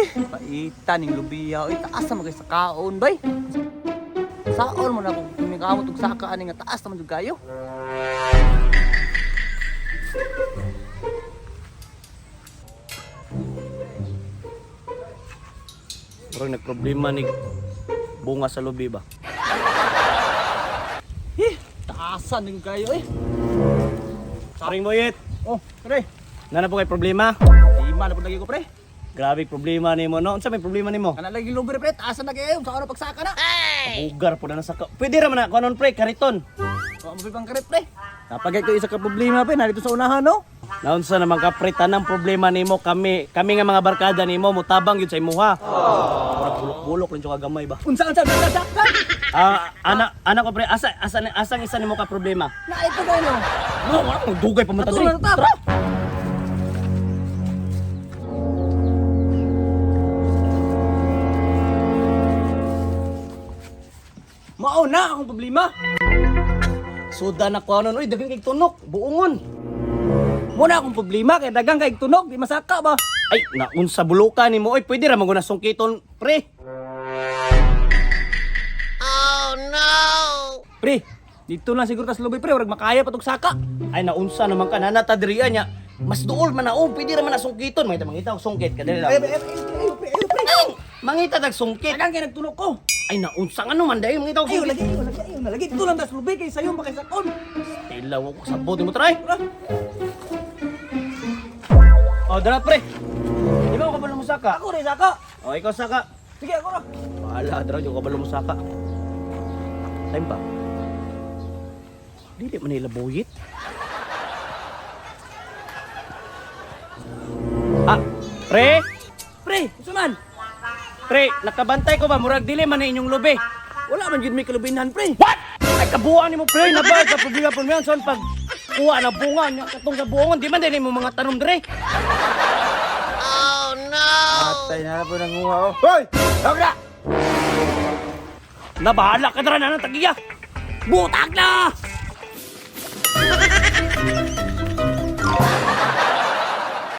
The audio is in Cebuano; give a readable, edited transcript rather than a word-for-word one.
Paita ning lubiya oy, taas na magay sa kaon bay. Saon mo na kung tumikamot og saka ani nga taas naman jud kayo. Murag nagproblema ni bunga sa lubi ba. Eh, taasan ning kayo eh. Paring Boyet, Oh, pre. nana po kay problema? Di man na pud lagi ko pre. Grabe problema nimo no. Unsa may problema nimo? Kana lagi lubi pre, taasan na kayo sa ano pagsaka na. Bugar po na nasa ka. Pwede ra man na kuanon pre, kariton. Wa mo pang karit pre. Napagay ko isa ka problema pre, narito sa unahan no. Naunsa naman ka pre, tanang problema nimo kami, kami nga mga barkada nimo mutabang gyud sa imuha. Murag bulok-bulok rin ka gamay ba. Unsa unsa unsa unsa? unsa? Ah, ana ana ko pre, asa asa asang isa nimo ka problema? Na ito ba no? No, wala mo dugay pa man ta Ato diri. na ta. Mao na akong problema. Suda na kuanon, oy daghang kay tunok, buongon. Mo na akong problema kay dagang kay tunog, di masaka ba? Ay, naunsa bulukan nimo oy, pwede ra man guna sungkiton pre. Pre, dito na siguro tas lubi pre, warag makaya pa tog saka. Ay naunsa naman ka nana ta diri nya. Mas duol man na oh, pwede ra man na sungkiton. Mangita mangita og sungkit kadali lang. Ay, ay, ay, ay, pre, ay, pre. Mangita tag sungkit. Dagang kay nagtunog ko. Ay naunsa nga naman dahil mangita og Ayo sungkit. lagi, ayo lagi, ayo lagi. Dito lang tas lubi kay sayo pa kay sakon. Tilaw ko sa bote mo try. Tara. Oh, dara pre. Di ba ko kabalo mo saka? Ako rin saka. Oh, ikaw saka. Sige ako ra. Wala, dara yung kabalo mo saka. Time pa. Dili man nila buyit. Ah, pre, Pre, unsa man? pre, nakabantay ko ba murag dili man na inyong lubi. Wala man gyud may kalubinhan pre. What? Ay kabuan nimo pre, nabay ka problema po man son pag kuha na bunga nya katong sa buongon di man din mo mga tanom dire. Atay na po ng nguha oh. Hoy! Tawag na! Nabahala ka dara na ng tagiya. Butag na!